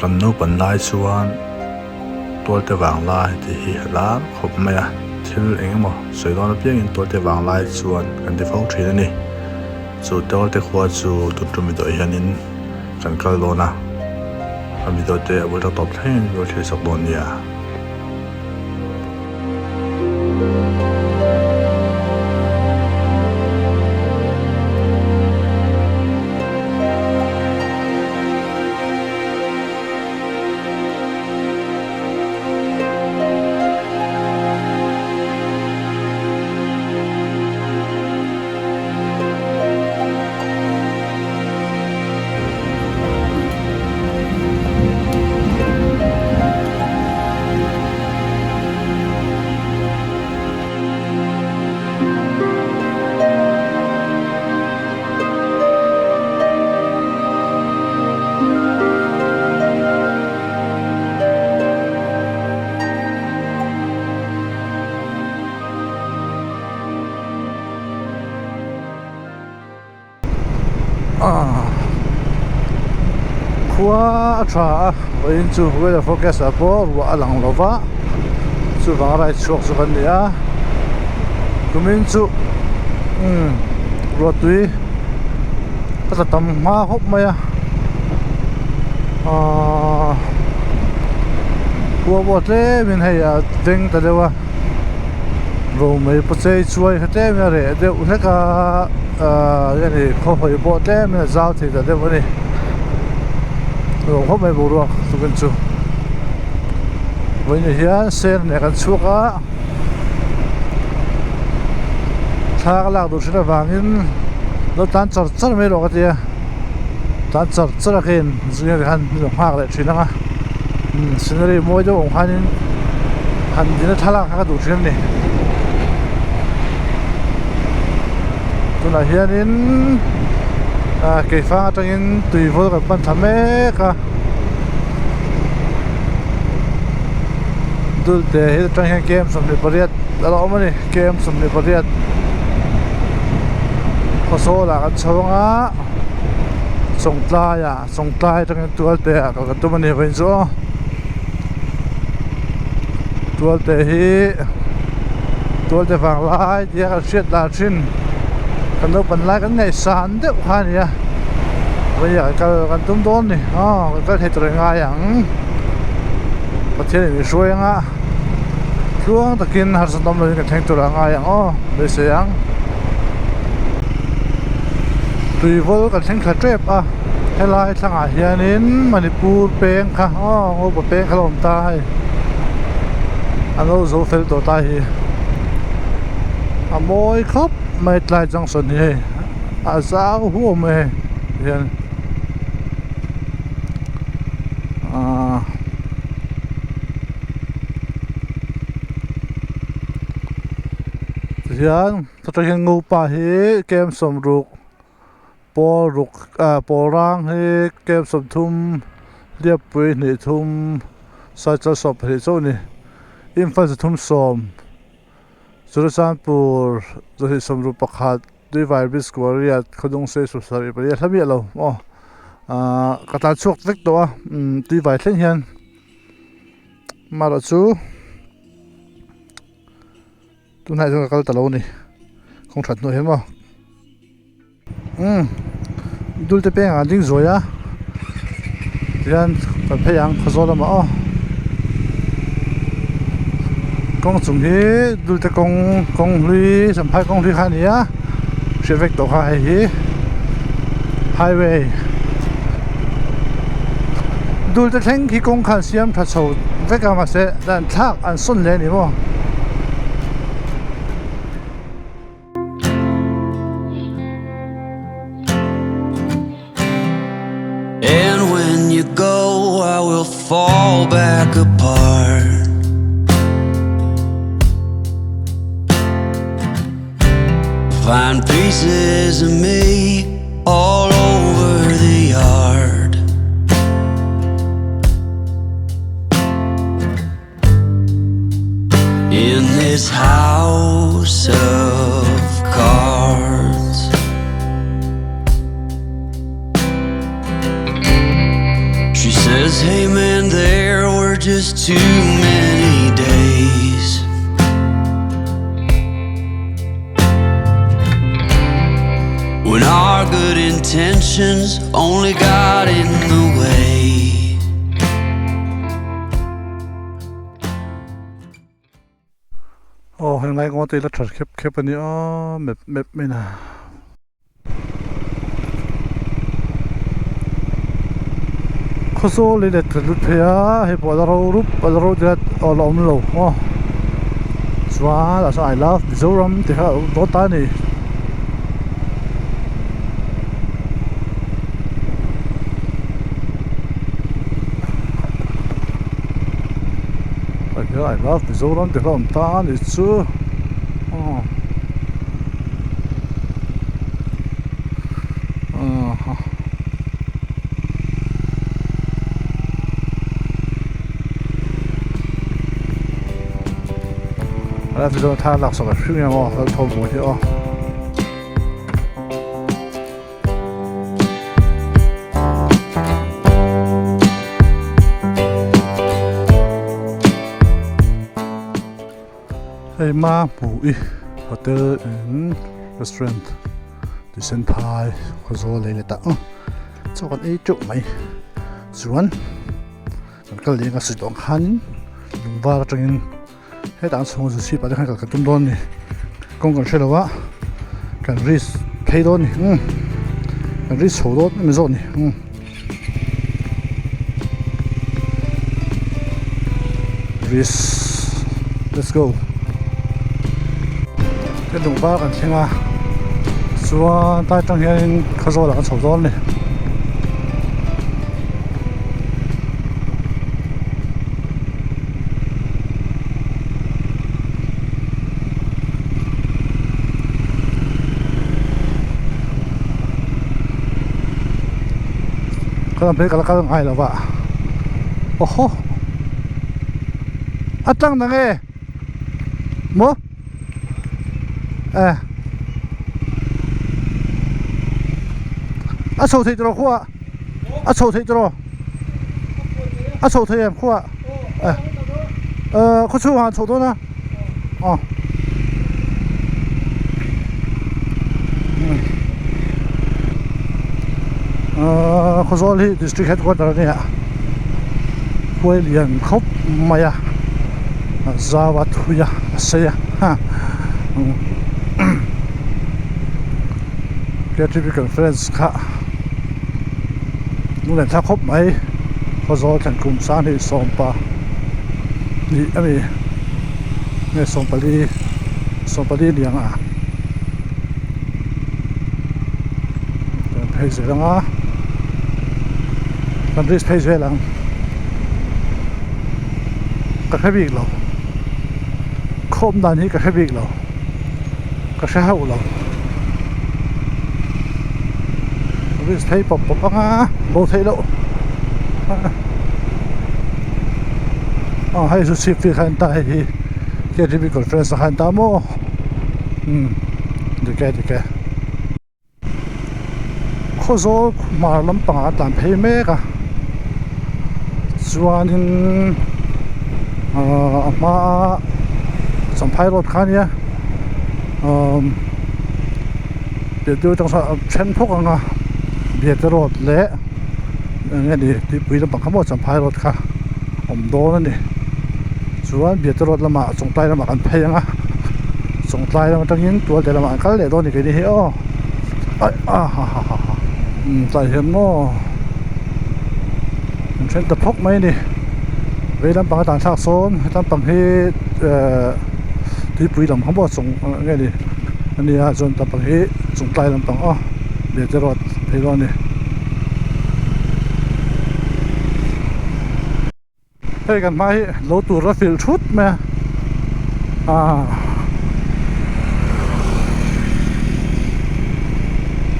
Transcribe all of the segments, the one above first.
Kan naupan lai chuan tualte vanglai tih hi a lar khawp mai a, thil eng emaw sawi dawn apiangin tualte vanglai chuan kan ti fo thin a ni. Chu tualte khua chu tun tum video ah hianin kan kal dawn a, a video te a bul tak tawp thlengin lo thlir chak dawn nia. Khua a tha a vawiin chu weather forecast ah pawh ruah a lang lo va chuvang a rai chhuak chu kan ni a kumin chu umm ruah tui a tla tam hma khawp mai a ahh khua pawh tlem in hei a veng ta deuh a. Romei paw chei chuai kha tlem in a reh deuh hlek a ahh eng nge khaw hawi pawh tlem in a zau thei ta deuh a ni nuam khawp mai boruak tukin chu vawiin ah hian sen nen kan chhuak a thla ka lak duh thin avangin lo tlan char char mai erawh ka ti a tlan char char a khin zing ah khan min lo nghak leh thin ang a scenery mawi deuh awm khanin han dina thlalak kha ka duh thin a ni tunah hianin ah keifang atangin tui vawl kan pan thla mek a dulte hi atang hian kem 28 a lo awm a ni kem 28 khawsawl ah kan chho anga chawngtlai ah. Sawngtlai atangin tualte ah kal ka tum a ni vawiin chu aw tualte hi tualte vang lai tia kan hriat dan thin kan naupan lai kan ngaihsan deuh kha a ni a vawiin ah kal kan tum dawn a ni aw kan kal thei tur a ngai ang Pathian in min hruai anga tluang takin harsat awm lovin kan thleng tur a ngai ang aw beisei ang. Tuivawl kan thleng thla tep a helai thlangah hianin Manipur peng kha aw Ngopa peng kha a lo awm ta hei an lo zo fel tawh ta hi a mawi khawp mai tlai junction hi hei a zau huam mai hei tihian ahh. Tihian chutah hian ngopa hi kem sawmruk pawl ruk ah pawl rang hi kem sawmthum hliappui hnih thum cycle sawm pahnih chauh a ni imphal chi thum sawm churachandpur zahnih sawmruk pakhat tuivai bridge kuariat khawdung sei sawmsarih pali a hla miah lo aw ahh ka tlan chhuak vek tawh a umm tuivai thleng hian amaherawhchu. Tunah chuan ka kal ta lo a ni kawng that hnuai hian maw umm dul te peng ah an ding zuai a tihian kan phei ang khawzawl lamah aw kawng chung hi dul te kawng kawng hlui champhai kawng hlui kha a ni a hriat vek tawh kha hei hi highway dul te thleng khi kawng kha an siam tha chho vek a mahse dan thlak an sawn leh a ni maw. And when you go I will fall back apart Find pieces of me all over the yard In this house of cards She says hey. And there were just too many days. When our good intentions only got in the way. Aw heng lai kawng te la that khep khep a ni a mep mep mai na. Khawzawl hi let ka lut phei a hei pawh a la ro rup a la ro diat aw la awm lo aw chuan ah sawn I love Mizoram tih kha a awm dawn ta a ni. I love Mizoram tih kha a awm ta a ni chu aw. A ti chuan thla lak sak a hring em aw kal tho mawi hi aw. Hei ma hmuh i hotel and restaurant ti sen phai khawzawl lei leh ta ang chaw kan ei teuh mai chuan kan kal leng a sawi tawh ang khanin lung var atangin hetah an chhung zu chhip ah te khan kal kan tum dawn a ni kawng kan hre lo a kan risk phei dawn a ni umm kan risk chho dawn em zawk a ni umm. Risk let's go ka lung var kan thleng a chuan tlai atang hianin khawzawl ah kan chho dawn a ni. Ka lam phei ka la kal ngai lo va aw haw a tlang na nge maw eh a chho thei tawh khua a chho thei tawh a chho thei em khua eh khaw chhungah an chho dawn a aw ahh Khawzawl hi district headquarter a nia khuai lian khawp mai a a zau a thui a a sei a ha K_T_P conference kha lunglen thlak khawp mai Khawzawl thlen kum sang hi sawmpa nih a ni nge sawmpali sawmpali liang a kan phei zel ang a kan risk phei zel ang ka hre bik lo khawm dan hi ka hre bik lo ka hre hauh lo risk phei pawp pawp ang a bo theih loh aw hei chu chhip vel kha an ta hei hi K_T_P conference ah khan an ta maw umm dik e dik e. Khawzawl hmar lampangah a tlan phei mek a chuanin ahh a hmaa champhai road kha ania umm piantir atang sawn a then phawk ang a biate road leh eng nge ni tuipui lampang kha maw champhai road kha awm dawn a ni chuan biate road lamah chawngtlai lamah kan phei ang a chawngtlai lam atangin tualte lamah an kal leh dawn a ni keini hi aw aih a ha ha ha ha umm tlai hian maw an then ta phawk mai a ni vei lampang a tan thlak sawn he lampang hi ehh tuipui lam kha maw chawng eng nge ni a nia chuan lampang hi chawngtlai lampang aw biate road phei dawn a ni. Hei kan hma hi lo tur a filh thut mai a aaa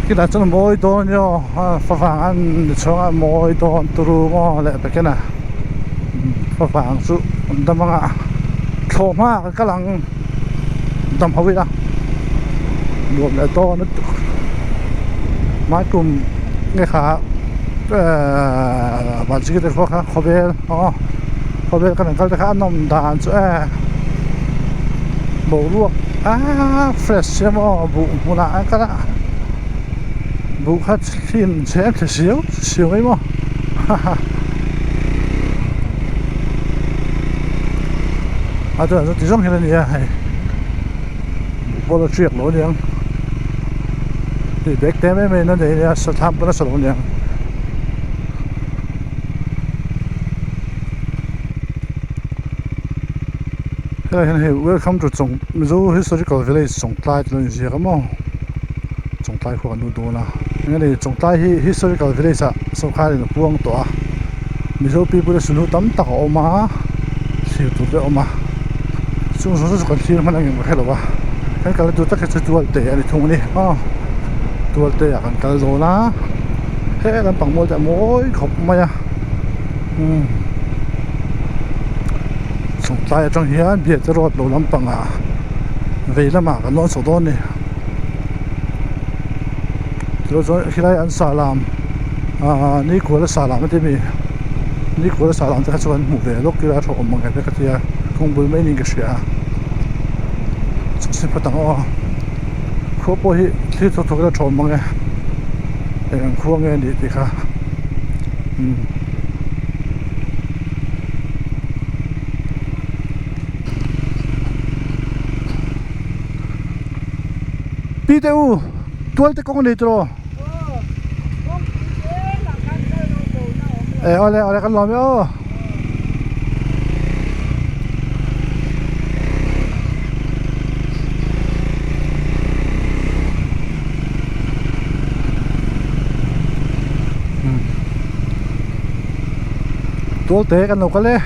khilai chuan a mawi dawn ania aw a favang an ni chhuang a mawi dawn turu maw leh pekena favang chu an dam anga thlawh hma kan kal ang dam ho ila nuam leh dawn lutuk hmai kum nge kha. Ehh Vanziki te khua kha khawvel aw khawvel kan kal te kha a nawm dan chu e boruak aaa fresh emaw aw buh hmunah an kal a buh kha thlim chhem thla siau siau mai maw haha a tunah chuan ti zawng hian a ni a hei buh pawh la tiak lo aniang hei bag te em em in a nei ania sathlam pawn a sa lo aniang. Helai hian hei welcome to chawng mizo historical village chawngtlai tih lo inziak a maw chawngtlai khua kan lut dawn a eng nge chawngtlai hi historical village ah sawrkar in a puang tawh a mizo people te sunu tam tak a awm a thlir tur te a awm a chung zawng zawng chu kan thlir hman ang em ka hrelo a kan kalna tur tak hi chu tual te a ni thung a ni aw tual te ah kan kal dawn a he lampang mual te a mawi khawp mai a umm. Chawngtlai atang hian Biate road lo lampangah vei lamah kan lawn chho dawn a ni tilo chuan helai an sah lam ahh nikuala sah lam a ti ami nikuala sah lam te kha chu kan hmuh ve lawk ila a tha awm ang em ka tia kawng bul mai niin ka hria a chhukchhip phawt ang aw khua pawh hi thlir thawk thawk ila tha awm ang e eng ang khua nge a nih tih kha umm. Pi te u tual te kawng a nei tawh e awle awle kan lawm e aw Tual te kan lo kal e.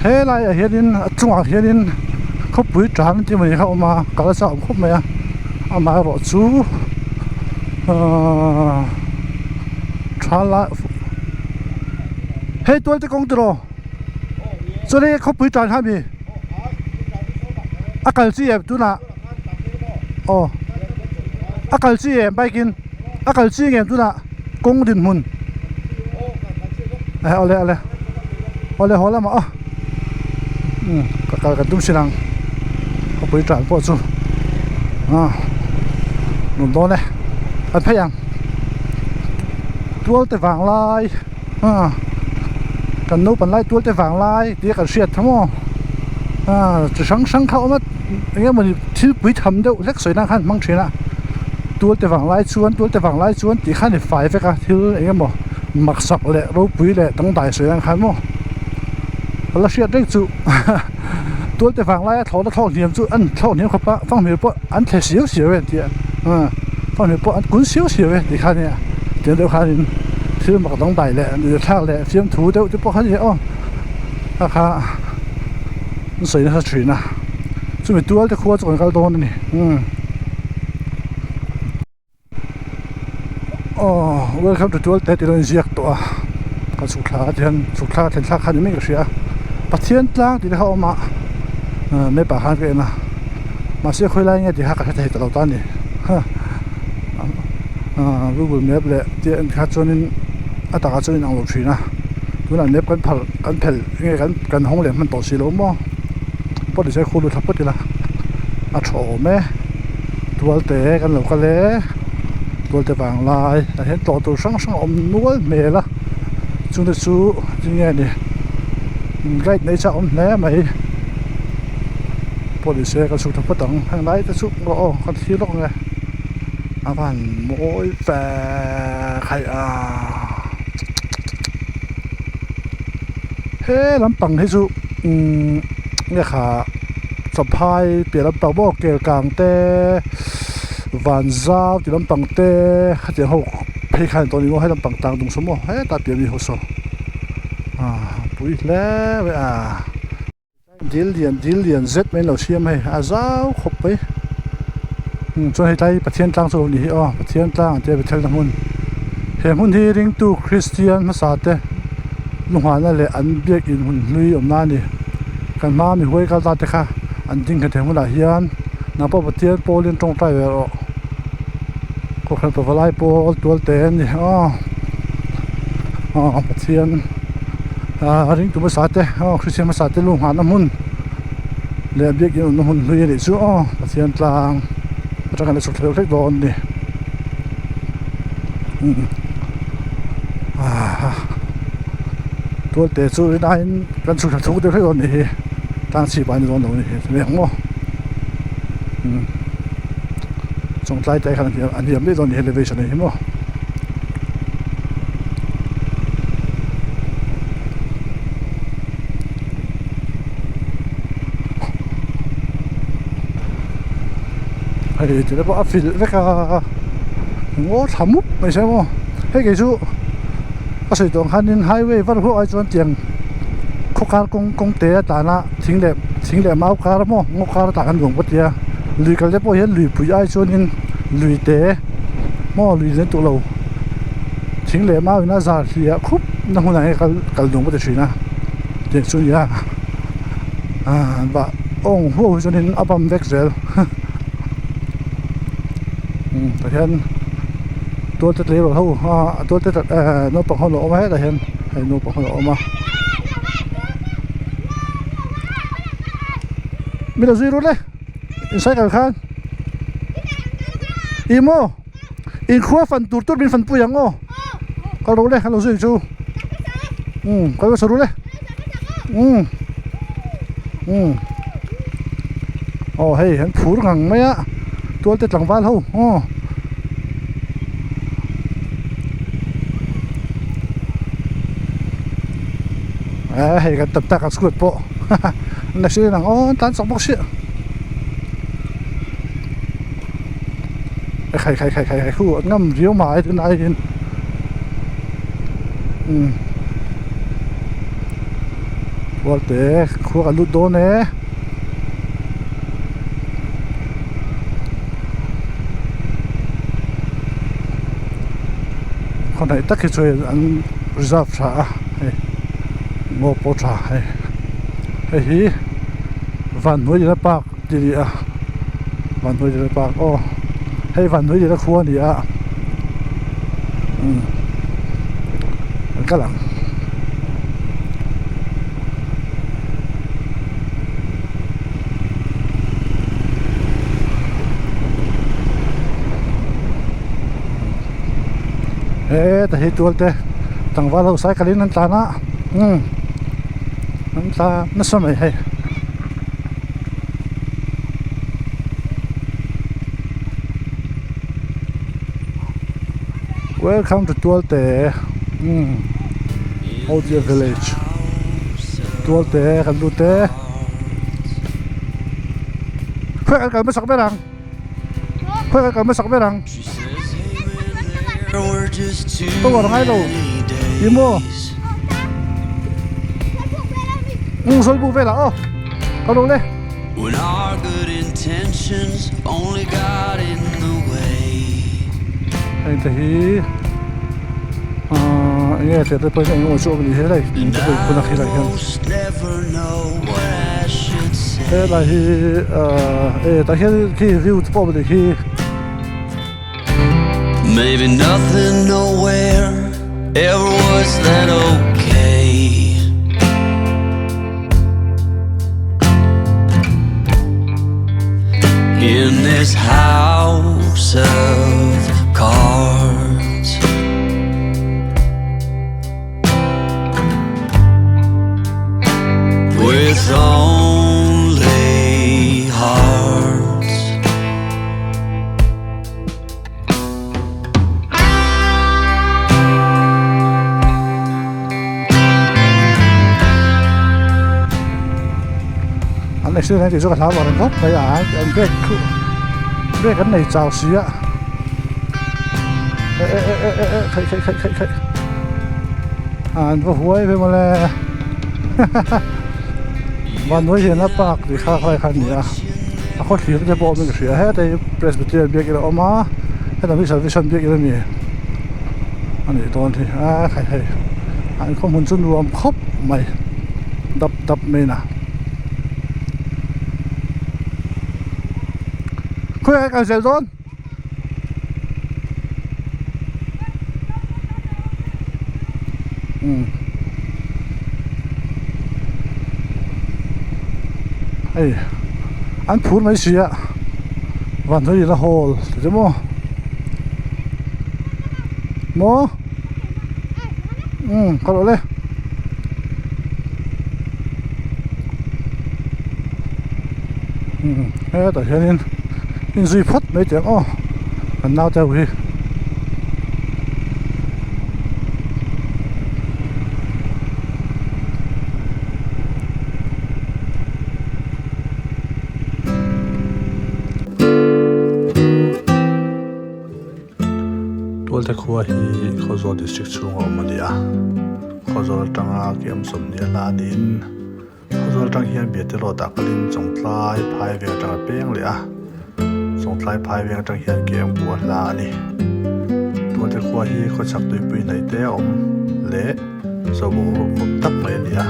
He laiah hianin a chungah hianin khawpui tang tih mai kha a awm a kal a chak awm khawp mai a amaherawh chu ahh tha lai hei tual te kawng tiraw. Chuan khawpui tan kha mi a kal chi em tunah aw a kal chi em bike in a kal chi ngem tunah kawng dinhmun eh awle awle awle haw lamah aw umm ka kal kan tum sin ang khawpui tan pawh chu ah nuam dawn e kan phei ang tual te vang lai. A kan naupan lai tual te vang lai tih kan hriat tha maw a chi hrang hrang kha a awm a eng emawni thil pui tham deuh hlek sawi nan khan an hmang thin a tual te vang lai chuan tual te vang lai chuan tih khan i fai vek a thil eng emaw maksak leh ropui leh dangdai sawi nan khan maw ka la hriat reng chu tual te vang laia thlawhna thlawk hniam chu an thlawk hniam khawp a fanghmir pawh an thle siau siau e tih a fanghmir pawh an kun siau siau e tih kha ania tiang deuh khanin thil mak dangdai leh thlak leh fiamthu deuh te pawh kha ania aw kha kha an sawi nasa thin a chumi tual te khua chu kan kal dawn a ni umm. Aw welcome to tual te tih lo inziak tawh a ka chhuk thla ah hian chhuk thla thlen thlak kha ni mai ka hria Pathian tlang tih te kha a awm a ah map ah khan ka en a mahse khawi lai nge tih kha ka hre thei ta lo ta a ni ha ah google map leh tih en kha chuanin a takah chuan a inang lo thin a tunah map kan phal kan phelh nge kan kan hawng leh hman tawh si lo maw pawh nise khu lut thla phawt ila a tha awm e. Tualte kan lo kal e tualte vang lai ah hian tlawh tur hrang hrang a awm nual hmel a chungte chu tinge ni guide nei chak a awm hle mai pawh ni se ka chhuk ta phawt ang heng lai te chu rawh aw ka thlir lawk ang e a van mawi ve khaih a he lampang hi chu umm nge kha. Chawphai piah lampang maw kel kang te van zau tih lampang te khatiang ho phei khan an tawn ni maw he lampang tang dung saw maw hetah piah mi ho saw ah pui hle mai a dil lian dil lian zet mai an lo siam hei a zau khawp mai umm chuan hetlai hi Pathian tlang chu a lo ni hi aw Pathian tlang an tia Bethel na hmun he hmun hi ringtu Kristian hmasa te. Lunghana leh an biakin hun hlui awmna a ni. Kan hmaa mi huai kal ta te kha an ding nghet thei hmunah hian nang pawh Pathian pawlin tawngtai ve rawh. Kohhran pavalai pawl tual te a ni aw aw Pathian ah ringtu hmasa te aw Kristian hmasa te lunghana hmun leh biakin awmna hmun hlui a nih chu aw Pathian tlang atanga la chhuk thei hlek dawn a ni. Tualte chu rinaiin kan chhuk thla thuk deuh hlek dawn a nih hi tlang chhip ah a ni dawn lo a ni hi chumi ang maw chawngtlai te khan a hniam daih dawn a ni hi elevation a ni hi maw. Hei tuna pawh a filh vek a ngaw thla mup mai se maw hei kei chu a sawi tawh ang khanin highway var huau ai chuan tiang khaw kar kawng kawng te a tlan a thing leh thing leh mau kar maw ngaw kar a tlan an duang bawk tia lui kal te pawh hian lui pui ai chuanin lui te maw lui lian tawh lo thing leh mau in a zar hliah khup na hmunah hian kal kal duang bawk ta thin a tiang chu a ni a ah bah awng huau hi chuanin a bam vek zel umm tah hian tual te tleirawl ho ah tual te eh naupang ho an lo awm a hetah hian hei naupang ho an lo awm a min lo zui rut le in cycle khan ih maw inkhua fan tur tur min fan pui ang aw kal rawh le an lo zui ang chu umm kal hmasa ru le umm umm aw hei an phur ngang mai a tual te tlangval ho aw eh hei kan tam tak an scooter pawh an accident ang aw an tlan chak bawk sia. Khai khai khai khai khai khu an ngam riau mai tunah hian umm Tualte khua kan lut dawn e khawnhaih tak hi chu hei an reserve tha a hei ngaw pawh tha hei hei hi Vanhnuai leh park tih a ni a Vanhnuai leh park aw hei Vanhnuai leh khua a ni a umm an kal ang. Heta hi tual te tlangval ho cycle in an tlan a umm an tlan nasa mai hei. Welcome to Tualte umm Odia village Tualte kan lut e khawi kan kal hmasak ber ang khawi kan kal hmasak ber ang tower ngai lo ih maw umm sawi buk velah aw ka lo le. When our good intentions only got in the way. Heng te hi ahh enge tia te pawhin eng emaw chu awm a ni hi helai And te pawhin I phun a khilai hian almost never know what I should say. Helai hi ahh e tah hian khi view te pawh a awm a ni khi. Maybe nothing nowhere ever was that okay. In this house of cards. With only hearts. An accident tih chu ka hlau ang khawp mai a an brake khu brake an nei chau si a e e e e e khaih khaih khaih khaih khaih an va huai ve mawle Vannuai hian a park tih kha khalai kha a ni a a khaw thlir te pawh awm in ka hria heta hi Presbyterian biakin a awm a heta hi Salvation biakin a ni a nih dawn hi a khai hei. An khaw hmun chu nuam khawp mai dap dap mai na. Khawiah kal zel dawn? Umm hei an phur mai si a van hawi ila hawl ti te maw maw umm ka rawh le umm hetah hianin inzui phawt mai teh ang aw kan naute ho hi. Tualte khua hi Khawzawl district chhunga awm a ni a, Khawzawl atanga kiam sawmhnih a hla niin Khawzawl atang hian Biate road ah kalin Chawngtlai phai veng atang a peng leh a, Chawngtlai phai veng atang hian kiam kua hla a ni. Tualte khua hi khawchhak tuipui hnaih te a awm leh Zawhbawk rup awm tak mai a ni a,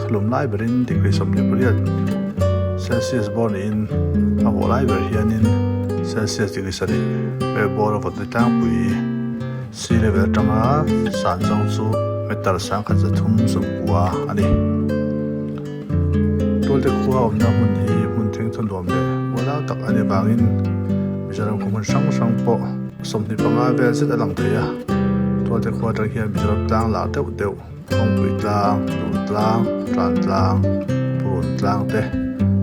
khalum lai berin degree 28 Celsius bawr niin a vawh lai ber hianin Celsius degree sarih vel bawr a vawt ni tlangpui. Sea level atanga san zawng chu meter sangkhat 390 a ni. Tualte khua awmna hmun hi hmun thengthaw nuam leh mualau tak a nih vangin Mizoram khaw hmun hrang hrang pawh 25 vel zet a lang thei a. Tualte khua atang hian Mizoram tlang lar deuh deuh Kawngpui tlang, Dur tlang, Tan tlang, Purun tlang te,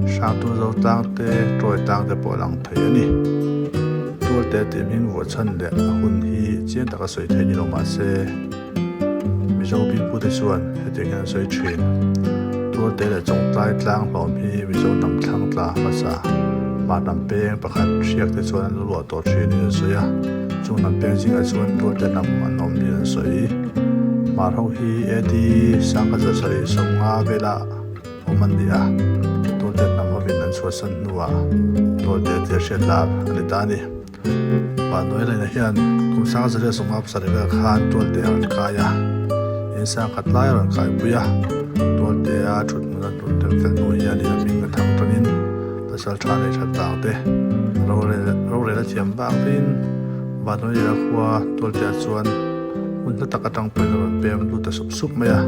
Hrangturzo tlang te, Tawi tlang te pawh a lang thei a ni. Tualte tih hming vuah chhan leh a hun hi chiang taka sawi theih ni lo mahse, Mizo pipute chuan hetiang hian an sawi thin. Tualte leh Chawngtlai tlang hlawm hi Mizo hnam thlang tla hmasa hmar hnam peng pakhat hriak te chuan an lo luah tawh thin in an sawi a, chung hnam peng zingah chuan Tualte hnam an awm niin an sawi. Hmar ho hi AD 1750 velah awm an ni a, Tualte hnam hovin an chhuahsan hnuah Tualte tia hriat lar a ni ta a ni. Vannuai Laina hian kum 1957 vel khan Tualte a rawn kai a, in sangkhat lai a rawn kaipui a, Tualtea thut hmun a hnut rem fel hnu hianin a hming a thang tanin pasal tha leh that vang te, rorel a thiam vang tein Vannuai Laina khua Tualtea chuan hmun hla tak atang pawhin a rawn pem lut ta sup sup mai a,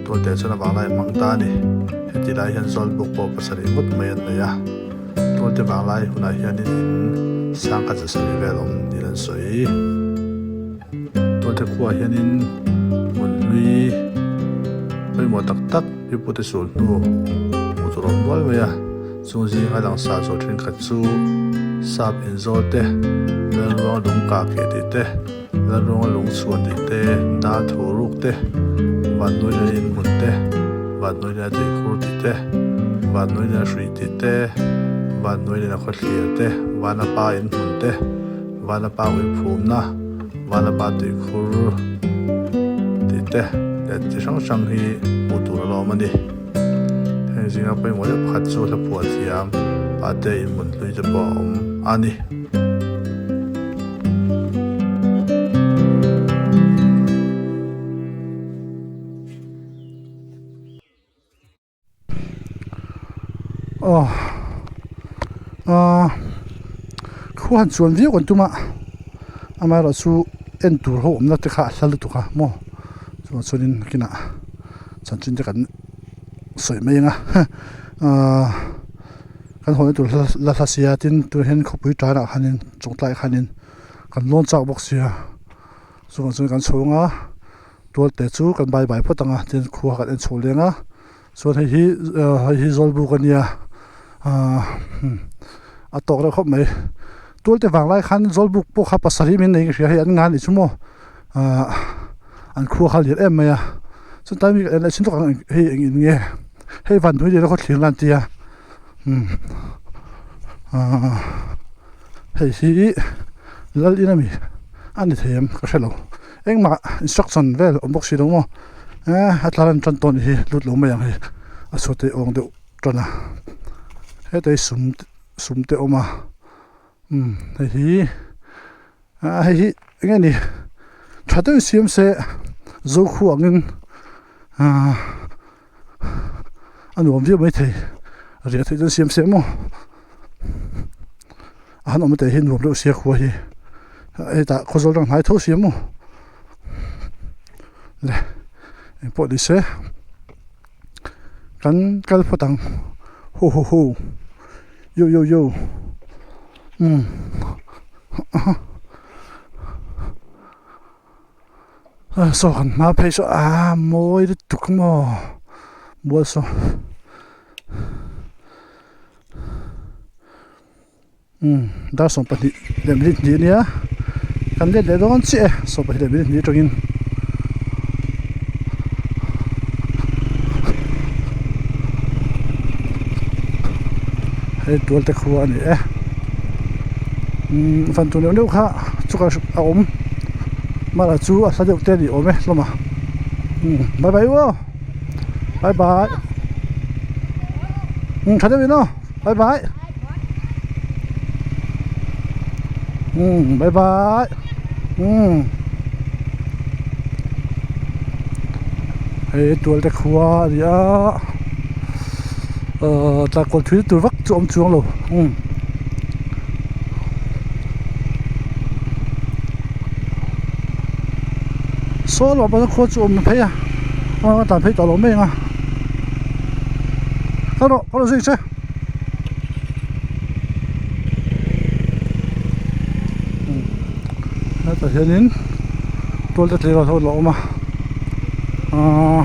Tualtea chuan a vanglai a hmang ta a ni. Heti lai hian Zawlbuk pawh pasarih ngawt mai an nei a. Tualte vanglai hunah hianin in sangkhat za sarih vel awm niin an sawi. Tualte khuaah hianin hmun hlui pawimawh tak tak pipute sul hnu hmuh tur a awm nual mai a, chung zinga langsar zawh thenkhat chu sap inzawl te, Lalruang lung kah keh tih te, Lalruanga lung chhuan tih te, dar thu ruk te, Vannuai leh inhmun te, Vannuai leh a tuikhur tih te, Vannuai leh a hrui tih te, Vannuai leh a khawthlir te, Vanapa inhmun te, Vanapa uiphumna, Vanapa tuikhur tih te leh chi hrang hrang hi hmuh tur a la awm a ni. Heng zinga pawimawh deuh pakhat chu hla phuah thiam pate inhmun hlui te pawh a awm a ni. Aw ahh khua han chuan viau kan tum a amaherawh chu en tur ho awmna te kha a hla lutuk a maw chuvang chuanin nakinah chanchin te kan sawi mai ang a ahh. Kan hawlna tur la hla sia tin tunah hian khawpui tanah khanin chawngtlaiah khanin kan lawn chak bawk sia chuvang chuan kan chhung a tualte chu kan bai bai phawt ang a tin khua kan en chho leng a chuan hei hi ah hei hi zawlbuk a nia ah a tawk reuh khawp mai tualte vang lai khan zawlbuk pawh kha pasarih min nei ka hria hei an ngan nih chu maw ah an khua kha a lian em mai a chutlai mi en leh chin tawk ang hei eng in nge hei van hnuai leh khaw thlir lan tia. Umm ahh hei hi lal in ami a ni thei em ka hre lo engmah instruction vel awm bawk si lo maw eh a tlar an tan tawh anih hi lut lo mai ang hei a chhuat te awng deuh tan a heta hi sum sum te a awm a umm hei hi ah hei hi eng nge ni tha deuhin siam se zokhua angin. Ahh a nuam viau maithei riah theih chuan siam se maw a han awm teh hi nuam deuh sia khua hi hetah khawzawl rang hnai tho sia maw le engpawh ni se kan kal phawt ang ho ho ho yo yo yo umm saw kan hma phei saw aa mawi lutuk maw mual saw umm dar 12 leh minute hnih a nia kan let leh dawn chiah e 12 leh minute hnih atangin. Hei tual te khua a ni e umm fan tur neuh neuh kha chukah a awm mara chu a hla deuh te a ni awm e hlawm a umm bye bye u aw bye bye umm tha deuh in aw bye bye umm bye bye umm hei tual te khua a ni a ahh tlankawl thui tur vak chu a awm chuang lo umm. Saw lo pawh khua chu awm phei a a tlan phei tawh lo mai ang a kal rawh kal rawh zui che hetah hianin tual te tleirawl ho la awm a ahh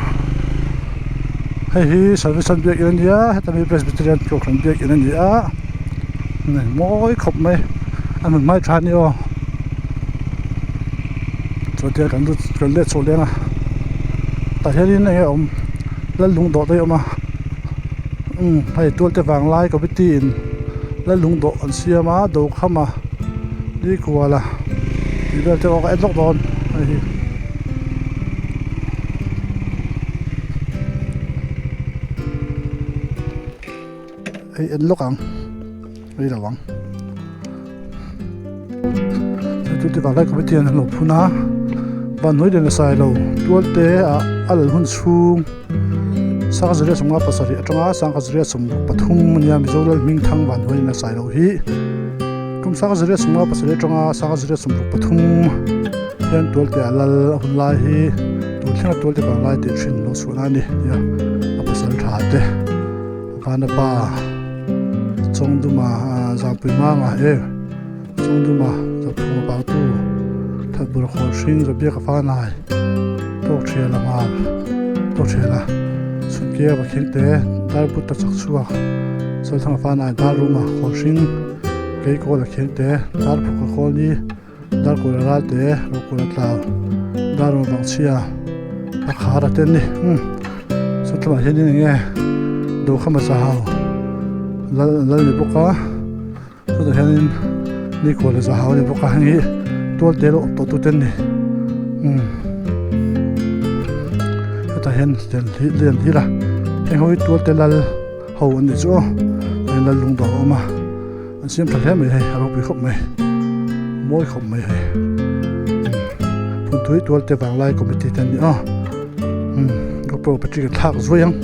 hei hi service an biak in a nia heta mi presbyterian kohhran biak in a ni a mawi khawp mai a hmun hmai tha a ni aw. Chuan kan lut kan let chhuah leng a tah hianin eng nge a awm lal lung dawh te a awm a umm hei tual te vang lai committee in lal lung dawh an siam a do kham a ni kual a tih vel te pawh ka en lawk dawn hei hi. Hei en lawk ang rei lo ang chu ti vanglai committee an lo phun a van hnuai lian a sai lo tual te ah a lal hun chhung sangha zariat sawmnga pasarih atanga sangha zariat 13 ania mizo lal hming thang van hnuai lian a sai lo hi kum sangha zariat 57 atanga sangha zariat 63 hian tual te ah lal a hun lai hi tun thlenga tual te vanglai tih thin lo chhuahna a ni nia a pasal tha te. Vanapa Chawngduma Zampui Manga e Chawngduma Zaphunga Pautu Thatbur Khawl Hring Zabiaka Fanai Tawk Thiala Hmar Tawk Thiala Chhunkia Vakhengte Darbut Ta Chak Chhuak Chalthanga Fanai Darruma Khawl Hring Keikawla Khengte Darphuka Khawlni Darkawla Ralte Rokawla Tlau Darrawn Vangchhia a khar a ten ni umm chu tlangah hianin eng nge Dokhama Zahau lal lal ni bawk a chutah hianin Nikuala Zahau a ni bawk a heng hi tual te lo awm tawh tu te an ni umm hetah hian lian hlir a heng ho hi tual te lal ho an ni chu aw lal lungdawr a awm a. An siam tha hle mai hei a ropui khawp mai mawi khawp mai hei Phuntui tual te vanglai committee te an ni a umm GoPro battery kan thlak zuai ang.